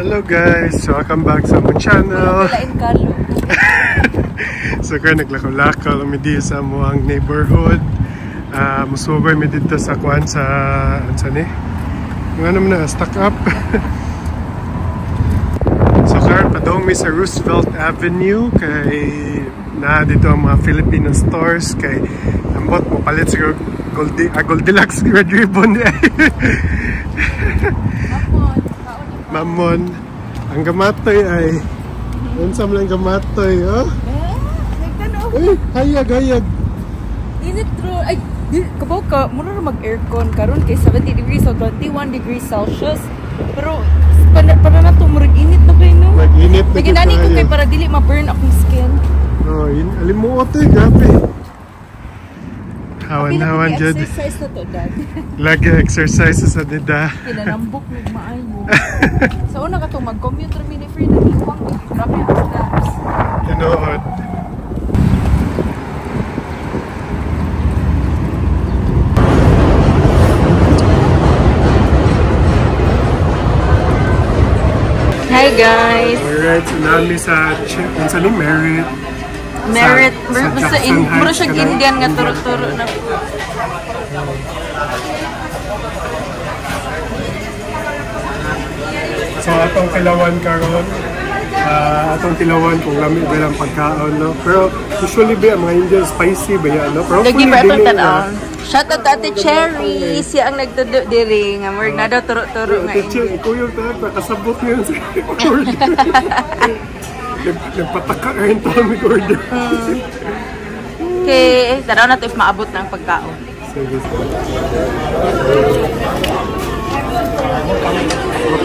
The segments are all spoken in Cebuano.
Hello guys, welcome back sa among channel. So karon naglakaw-lakaw mi dito sa among neighborhood. Musugoy mi dito sa kuan sa unsa ni? Yung ano man na stock up. So karon padung mi sa Roosevelt Avenue kay na dito ang mga Filipino stores kay ambot mo palit siguro Goldilocks Red Ribbon. Mamon, ang gamatoy ay unsa man ang gamatoy, oh? Uy, hayag, hayag. Init true. Ay, kabaw ka, mura ra mag-aircon karon kay 70 degrees o 21 degrees Celsius. Pero para na to murag init na kay no. Mag-init na kay nani ko kay para dili ma-burn akong skin. Oh, in alimuot eh, grabe. Hawan-hawan jud. Exercise na to, Dad. Lagi exercise sa nida. Kinanambok mig maayo. Sa una ka to mag-commute ra mi ni Frida, iwang grabe ang steps. Tinuod. Hi guys. Alright, so nami sa unsa ni Merit. Merit, basta in, mura siyang Indian nga turo-turo na. So atong tilawan karon, atong tilawan kung lami ba lang pagkaon, no? Pero usually ba ang mga Indian spicy ba yan, no? Pero lagi ba atong tan-aw? Shout out to Ate Cherry, siya ang nagtudo diri nga murag na daw turo-turo nga. Ate Cherry, ikaw yung kasabot niyo sa order. Nagpataka rin to ang order. Okay, taraw na to if maabot na ang pagkaon. Sige.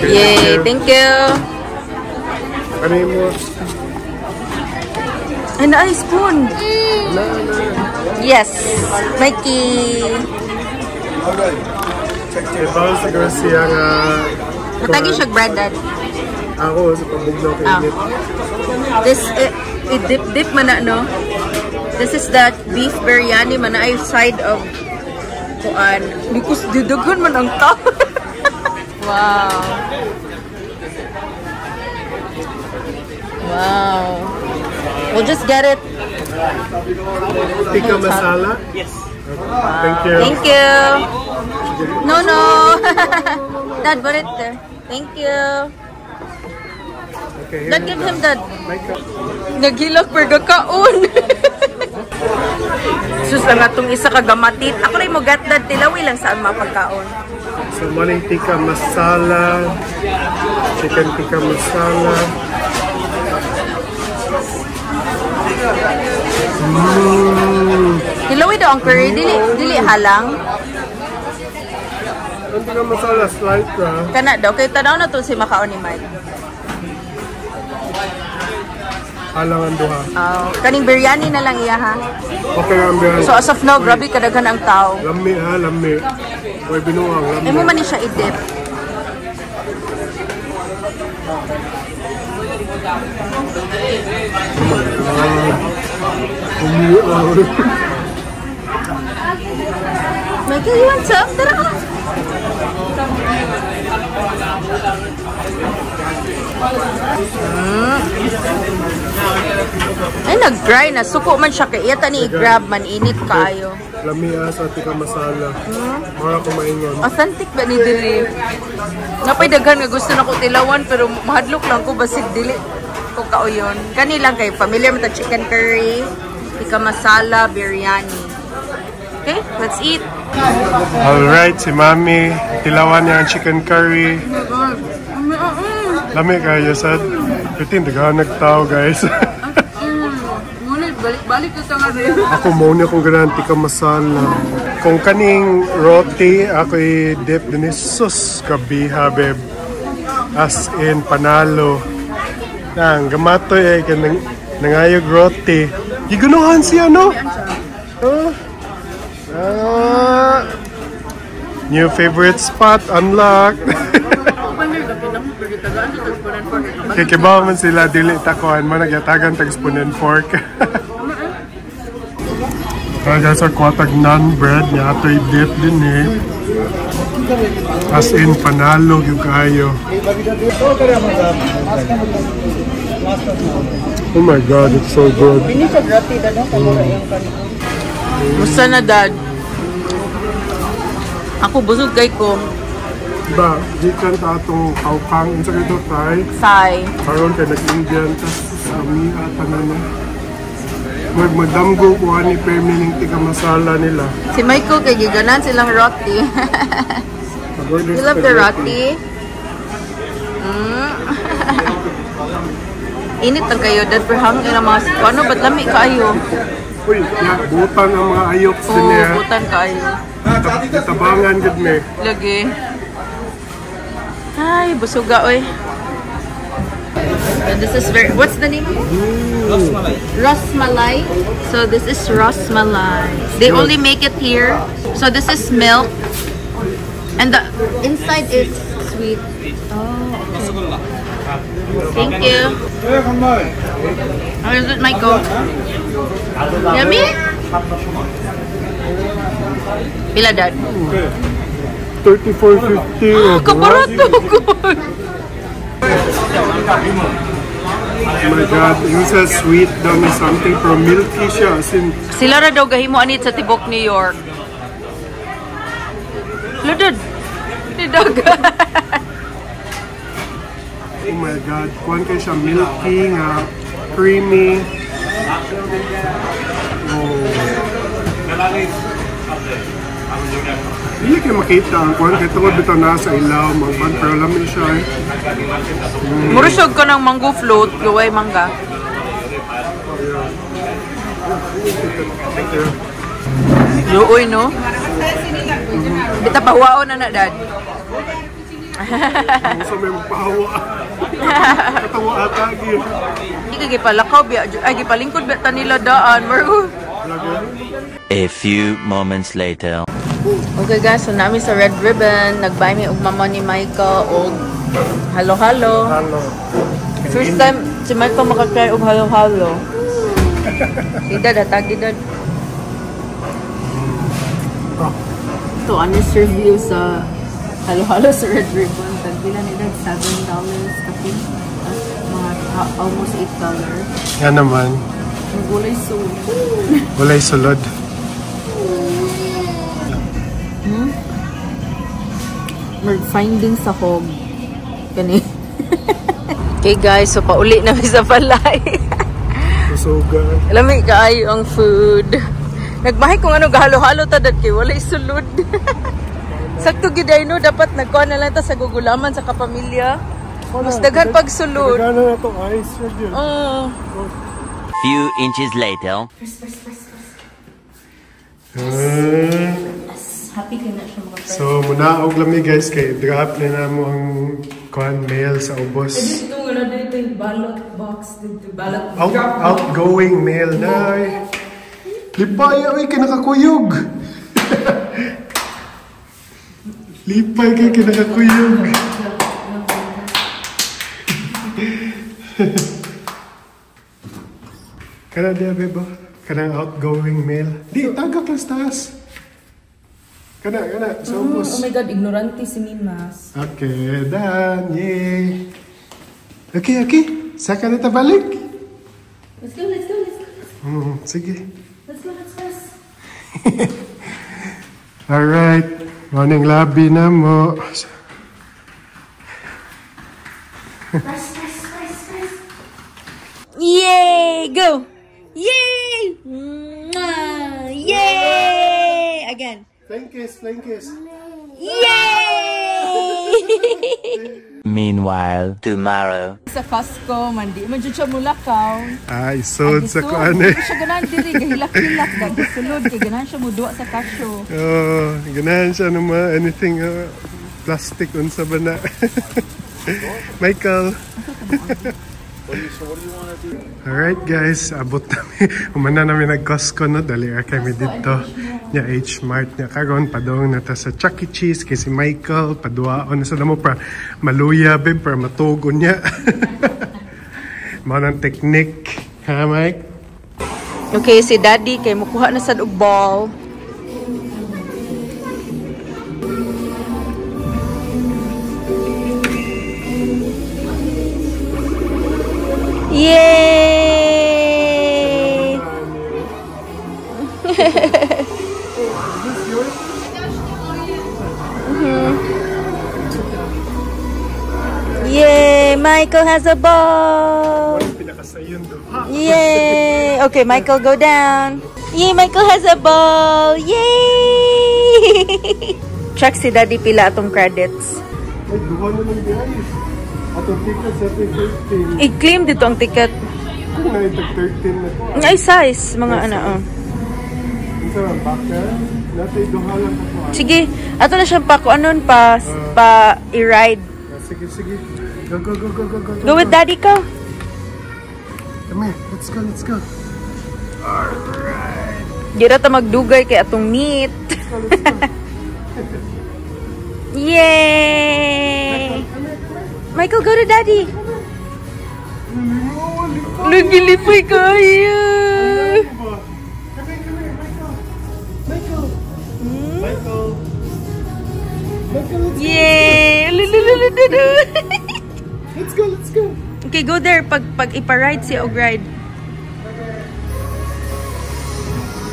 Okay, yay, thank you. Ano yung mo? Ay, na ay, spoon. Na, na. Yes, Mikey. Okay, bawal sa Garcia nga. Matagi siya bread, Dad. Ako, sa pabugnaw kay init. This, i-dip-dip man na, no? This is the beef biryani man na ay side of kuan. Because didagan man ang tao. Wow. Wow. We'll just get it. Tikka masala? Yes. Okay. Thank you. Thank you. No, no. Dad, put it there. Thank you. Okay, Dad, give him that. Naghilak per gakaon. Sus lang atong isa ka gamatit. Ako rin mo gat, Dad. Tilawi lang saan mapagkaon. So, morning tikka masala. Chicken tikka masala. Tilawi daw ang curry. Dili, dili halang. Ang tikka masala, slight ra. Kana daw. Kay tanaw na to si makaon ni Mike. Halang ang duha. Oh, kaning biryani na lang iya ha. Okay ang biryani. So as of now, grabe kadaghan ang tao. Lami ha, lami. Uy, binuang, lami. Imo man ni siya i-dip. Oh my God. Umuang. Michael, you want some? Tara ka. Ay, nag-dry na. Suko man siya. Kaya ita ni i-grab man. Init kaayo. Lami sa tikka masala. Mara kumaingon. Authentic ba ni dili? Napay daghan nga gusto na ko tilawan pero mahadlok lang ko basig dili ko kauyon. Kani lang kay familiar man ta chicken curry, tikka masala, biryani. Okay, let's eat. Alright, si Mami tilawan niya ang chicken curry. Lami kayo sad. Pitin daghan nagtao guys. Ngunit balik-balik sa nga rin. Ako mo ni akong ganahan tikka masala. Kung kaning roti ako i-dip din sus kabiha beb. As in panalo. Nang gamatoy ay kanang nangayog roti. Gigunuhan siya no? Oh. Ah. New favorite spot unlocked. Kay kibaw man sila dili takuan mo nagyatagan tag spoon and fork. Kaya sa kwatag naan bread niya ato i-dip din eh. As in, panalo gyud kaayo. Oh my God, it's so good. Bini sa roti dad no kamura yung Musta na, Dad? Ako busog kay ko. Ba, gikan ta atong kaukang unsa kay to, Thai. Sai. Karon kay nag-Indian ta sa Mia tanan no. Magmadamgo ko ani permi ning tikka masala nila. Si Michael kay giganan silang roti. Mag-order You sa love the roti. roti? Init lang kayo, Dad, pero hangin ang mga ano, ba't lami kaayo? Uy, ya, butan ang mga ayok Oo, din niya. butan kaayo. Tabangan gud me. Lagi. Ay, busuga, oy. So this is very, what's the name of it? Rasmalai. Rasmalai. So this is rasmalai. They only make it here. So this is milk. And the inside is sweet. Oh, okay. Thank you. How is it, Michael? Yummy? Pila, Dad? 34.50. Oh, Kabarato ko. Oh my God, yung sa sweet daw ni something pero milky siya. As in, Sila ra daw gahimo anit sa tibok New York. Ludod. Ni dog. Oh my God, kuan kay siya milky nga creamy. Oh. Hindi kayo makita ang kuan kay tungod bitaw na sa ilaw magban pero lami siya eh. Mura siya ko ng mango float, gaway mangga. Thank you. Luoy, no? Bita pahuwaon na na, Dad. Gusto may magpahawa. Katawa ata gyud. Hindi ka gipalakaw biya, ay gipalingkod biya ta nila daan. Maro. A few moments later. Okay guys, so nami sa Red Ribbon, nag-buy mi og mama ni Michael og halo-halo. Halo. First time si Michael makatry og halo-halo. Si Dad, hatag Dad. Oh. To honest review sa halo-halo sa Red Ribbon, tagpila ni Dad $7 kape. Mga almost $8. Yan naman. Ang gulay so. Walay sulod. Mag-finding sa hog. Kani. Okay guys, so pauli na mi sa balay. Susuga. Lami kaayo ang food. Nagmahi kung ano gahalo-halo ta dad kay walay sulod. Sakto gyud ay no, dapat nagkuha na lang ta sa gugulaman sa kapamilya. Mas daghan pag sulod. Nagana na itong ice. Yun. Oo. Few inches later. Happy kay na siya maka. So, muna og lami guys kay drop na namo ang kuan mail sa ubos. Dito nga na dito yung ballot box dito, ballot Outgoing mail na. Lipay oy kinakakuyog. Lipay kay kinakakuyog. Kana diya bebo? Kanang outgoing mail. Di tagak lang sa taas. Kana kana sa ubos. Oh my God, ignorante si Mimas. Okay, done. Yay. Okay. Saka na ta balik. Let's go, let's go, let's go. Sige. Let's go, let's go. Alright. Morning lobby na mo. Press, press, press, press. Yay! Go! Yay! Mwah! Yay! Again. Flying kiss, flying kiss. Yay! Meanwhile, tomorrow. Sa Costco, man di man jud siya mulakaw. Ah, isod sa kuan eh. Di siya ganahan diri, gahilak-hilak, gasulod kay ganahan siya muduwa sa kasyo. Oh, ganahan siya naman anything plastic unsa ba na. Michael. Alright guys, abot nami. Umana namin nag-Costco no, dali ra kami dito. Nya H Mart nya karon padong na ta sa Chuck E. Cheese kay si Michael paduaon na sa damo para maluya babe para matugo niya. Mao nang technique, ha Mike? Okay, si Daddy kay mukuha na sad og ball. Yay! Is this yours? Yay! Michael has a ball! Pinakasayon duha. Yay! Okay, Michael, go down. Yay, Michael has a ball! Yay! Check si Daddy pila atong credits. Ay, duha na lang di ay. Atong ticket sa 13. I-claim dito ang ticket. Kung na itag 13 na ko. Ay, size. Mga ano, oh. Unsa man, baka? Natay duha lang ko. Sige, ato na siyang pa kung anon pa, pa i-ride. Ah, sige, sige. Go, go, go, go, go, go. Go with Daddy ko. Come here. Let's go, let's go. Alright. Di ra ta magdugay kay atong meat. Let's go, let's go. Yay! Come here, come here. Michael, go to Daddy. Oh, lipay. Nagilipay kayo. Come here, come here, Michael. Michael. Michael. Michael, let's go. Yay! Lululululu. Let's go, let's go. Okay, go there. Pag ipa-ride siya og ride.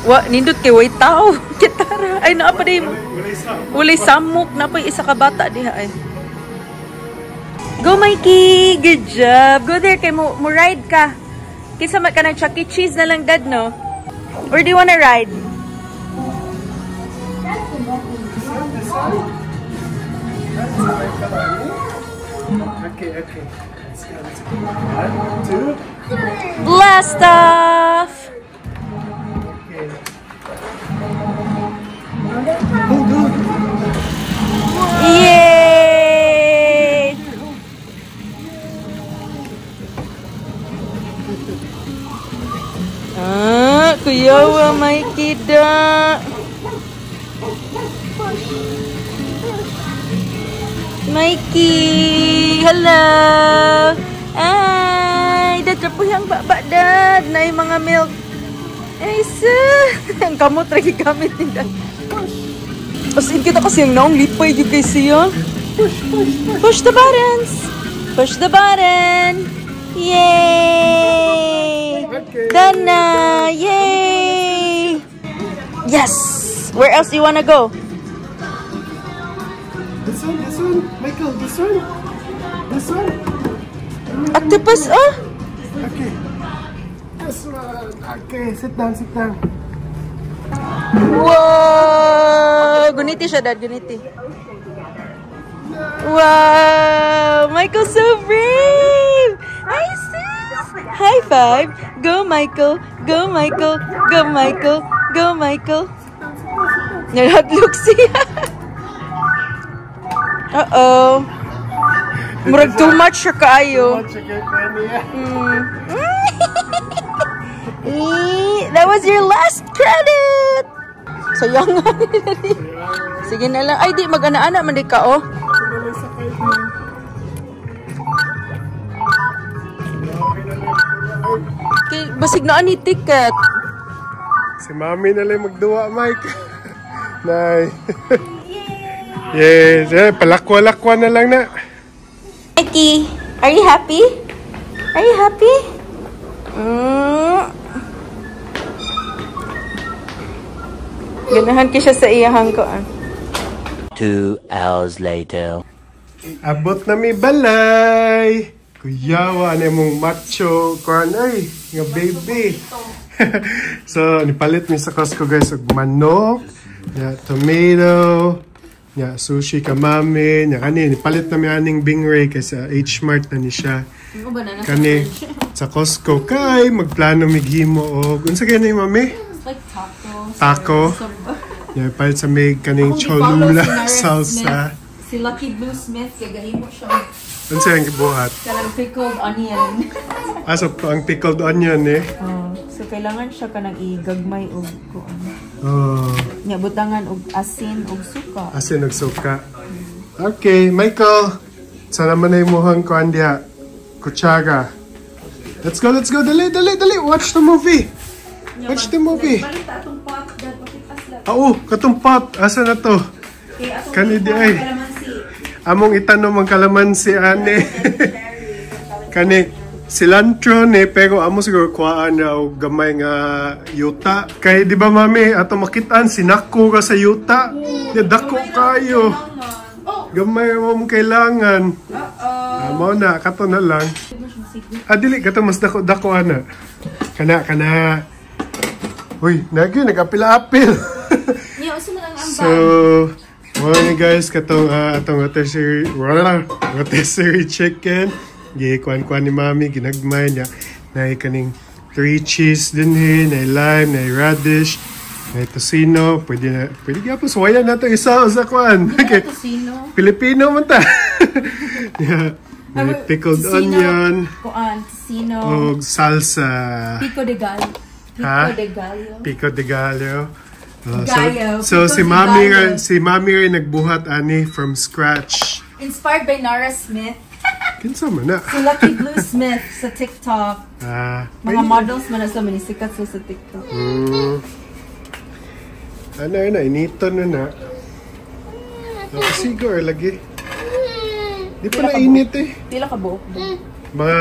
Wa, nindot kay way tao. Kitara. Ay, naa pa day. Walay sa. Walay samok. Na pa isa ka bata diha ay. Go, Mikey! Good job! Go there kay mo ride ka. Kinsa man ka ng Chuck E. Cheese na lang, Dad, no? Or do you wanna ride? This one, this one. That's Michael, Annie. Okay, okay. Let's go, let's go. One, two, three. Blast off! Okay. Hold on. Yay! Ah, kuyawa, Mikey da. Mikey! Hello! Ay, dad, kapuhang baba, dad. Na yung mga milk. Ay, sir. Ang kamot, lagi gamit ni dad. As in, kita kasi yung naong lipay yun kay siya. Push, push, push. Push the buttons! Push the button! Yay! Okay. Done na! Yay! Yes! Where else do you wanna go? This one, this one. Michael, this one. This one. Octopus, oh! Okay. This one. Okay, sit down, sit down. Wow! Guniti siya, Dad. Guniti. Wow! Michael's so brave! Hi, sis! High five! Go, Michael! Go, Michael! Go, Michael! Go, Michael! Nahadlok siya! Uh-oh. Murag too much siya kaayo. Watch again, Penny. Eh, that was your last credit! Sayang nga. Sige na lang. Ay, di. Mag-ana-ana man di ka, oh. Kay, basig na ani ticket. Si Mami na lang magduwa, Mike. Nay. Yes, eh, palakwa-lakwa na lang na. Mikey, are you happy? Are you happy? Ganahan ki siya sa iyahang ko. Ah. 2 hours later. Abot na mi balay. Kuyawa, ano mong macho, kuan ay, nga baby. So, nipalit mi sa Costco, guys, og manok, ya, tomato, ya, sushi ka mami, ya, kani, nipalit na mi aning Bingray kay sa H Mart na ni siya. Kani, sa Costco, kay, magplano mi ghimo og, unsa kay ni mami? It's like tacos. Taco. Ya, palit sa may kaning Cholula salsa. Si Lucky Blue Smith, kay gahimo siya. Unsa ang gibuhat? Kanang pickled onion. Ah, so ang pickled onion eh. Oh, so kailangan siya kanang igagmay og kuan. Oh, Nya butangan og asin og suka. Asin og suka. Okay, Michael. Sana man na imuhang kuan diha. Kutsara. Let's go, let's go. Dali, dali, dali. Watch the movie. Watch the movie. Ah, oh, katong pot. Asa na to? Kani di ay. Among itanom ang kalamansi, ane. Kani, Cilantro ni, pero amo siguro kuhaan na og gamay nga yuta. Kay di ba, mami, ato makitaan sinako ka sa yuta. Di dako kayo. Gamay mo mong kailangan. Ah, mao na kato na lang. Ah, dili kato mas dako dako ana. Kana kana. Uy, nagi nagapil-apil. Niya, usa man ang So, mao ni guys katong atong rotisserie, wala, rotisserie chicken. Gikuan-kuan ni mami, ginagmay niya. Na kaning three cheese din he, na lime, na radish, na tocino. Pwede na, pwede gyapon suwayan nato isa sa kuan. Okay. Tocino. Pilipino man ta. Yeah. May pickled onion, Kuan, tocino. og salsa. Pico de gallo. Pico Ha? de gallo. Pico de gallo. So, Gallo. so Pico si de Mami gallo. Si Mami rin nagbuhat ani from scratch. Inspired by Nara Smith. Kinsa man na? Si Lucky Blue Smith sa TikTok. Ah, Mga models man na sa manisikat sa TikTok. Ano na, inito na na. Sigo or lagi. Di pa na init eh. Pila ka buok? Mga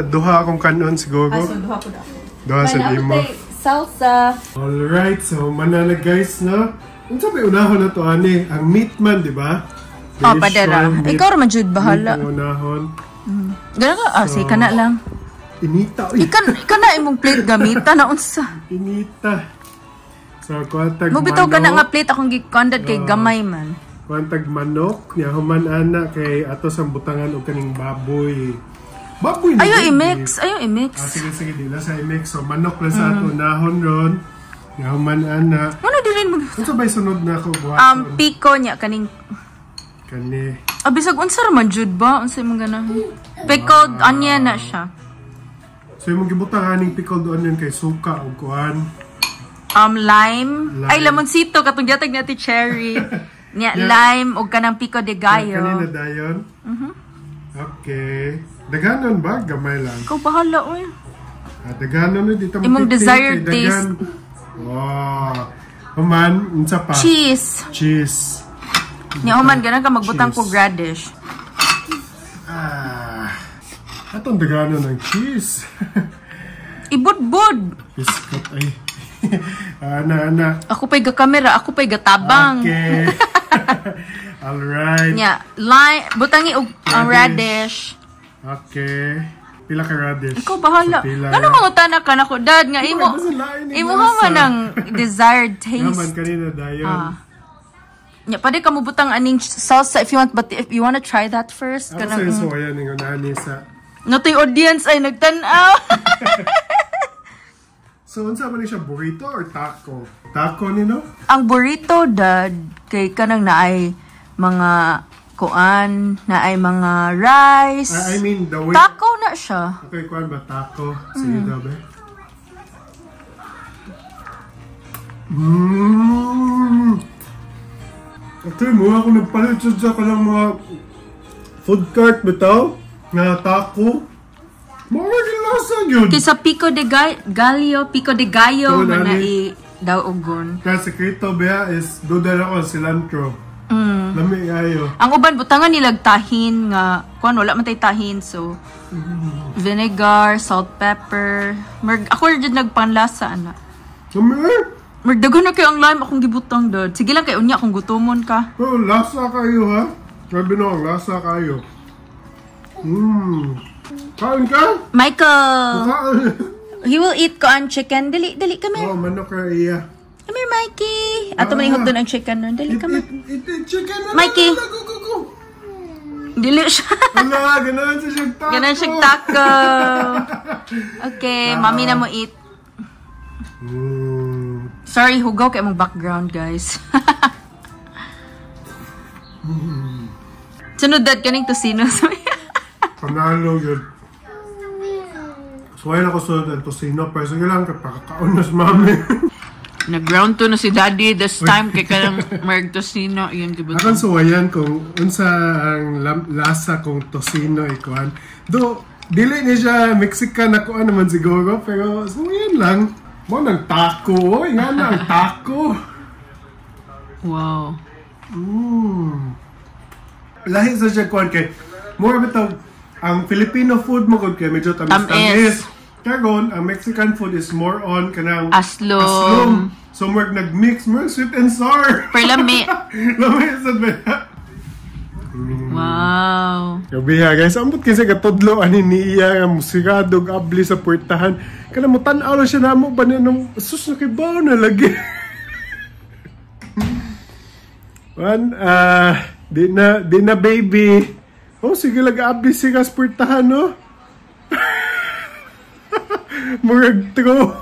duha akong kanon siguro. Ah, so duha ko na ako. Duha sa lima. Salsa. Alright, so manana guys, no? Unsa may unahon na to ani? Ang meat man, di ba? Oh, The padara. usual meat- Ikaw ra man jud meat bahala. ang unahon. Gana ka, ah, sige ka na lang. Inita, uy. Ika na imong plate gamita na unsa. Inita. So, kuwantag Mo bitaw ka na nga manok. plate akong gikondad kay gamay man. Kuwantag manok. Nya human ana kay ato sa butangan og kaning baboy. Baboy na Ayo gud, i-mix, ayo i-mix. Ah, sige, sige, di na sa i-mix. So, manok lang sa ato nahon ron. Nya human ana. Ano dili mo? Unsa ba'y sunod na ako buhaton? Pico niya kaning Kani. Ah, bisag unsa ra man jud ba? Unsa imong ganahan? Pickled onion na siya. So, yung gibutang aning pickled onion kay suka og kuan. Lime. Lime. Ay, lamoncito katong gihatag ni Ate Cherry. Nya lime og kanang pico de gallo. Kanina dayon. Okay. Daghanon ba? Gamay lang. Ikaw bahala oy. Ah, daghanon na dito. Imong desired taste. Wow. Human, unsa pa? Cheese. Cheese. Nya human ganan ka magbutang Cheese. kog radish. Ah. Atong daghanon ng cheese. Ibudbud. Biskot ay. Ana, ana. Ako pa'y ga-camera, ako pa'y gatabang. Okay. Alright. Nya, lime, butangi og ang Radish. radish. Okay. Pila ka radish? Ikaw bahala. Sa pila. Ngano mangutana ka nako, dad, nga imo basta lain ni imo lasa. man ang desired Naman taste. kanina dayon. Ah. Nya, pwede ka mo butang aning salsa if you want, but if you wanna try that first, Ako kanang sa soya ning unani sa. Natoy audience ay nagtan-aw. So unsa man ni siya, burrito or taco? Taco ni, no? Ang burrito, dad, kay kanang naay mga kuan, naay mga rice. Ah, I mean the way Taco na siya. Okay, kuan ba taco? Sige daw ba? Actually, mura ako nagpalit sa kanang mga food cart bitaw nga taco. Mura gyud lasa yun. Kaysa pico de gallo, pico de gallo Tuod, man na ani. i daogon. Kaya sekreto ba is duda na ako ang cilantro. Lami ayo. Ang uban butangan nilag tahin nga kuan, wala man tay tahin, so vinegar, salt, pepper. Merg ako ra jud nagpanlasa ana. Lami eh! Merg daghan na kayo ang lime akong gibutang, dad. Sige lang kay unya kung gutomon ka. Oh, lasa kayo ha. Grabe no, ang lasa kayo. Kain ka? Michael, Kain. he will eat kuan chicken. Dali, dali, come here. Oh, manok ka iya. Come here, Mikey. Ato man ihugdon ang chicken nun. Dali, Eat, come here. eat, eat, eat chicken. Ala, Mikey. ala, go, go, go. Dili siya. Ala, ganahan siya siyang taco. Ganan siya taco. Okay, mami na mo eat. Sorry, hugaw kay mong background, guys. Sunod, dad, kaning tocino. Panalo yun. So, ayun ako sunod ang tocino. Pero sige lang, kapakakaon na si mami. Nag-round 2 na si Daddy this time kay kanang merg tocino iyang gibutang. Akong suwayan kung unsa ang lasa kung tocino ikuan. Do, dili ni siya Mexican na kuan naman siguro, pero suwayan lang. Mo nang taco, oy, nga na ang taco. Wow. Lahi sa siya kuan kay more bitaw Ang Filipino food mo gud kay medyo tamis-tamis. Karon, ang Mexican food is more on kanang Aslom. Aslom. So more nag-mix, more sweet and sour. Pero lami. Lami sad ba? Wow. Gabi ha guys, ambot kasi katudlo ani niya nga musigado og abli sa puertahan. Kana mo tan-aw na siya namo ba niya nung sus, nakibaw na lagi. One, di na baby. Oh, sige lag abli siya sa puertahan, no? Murag true.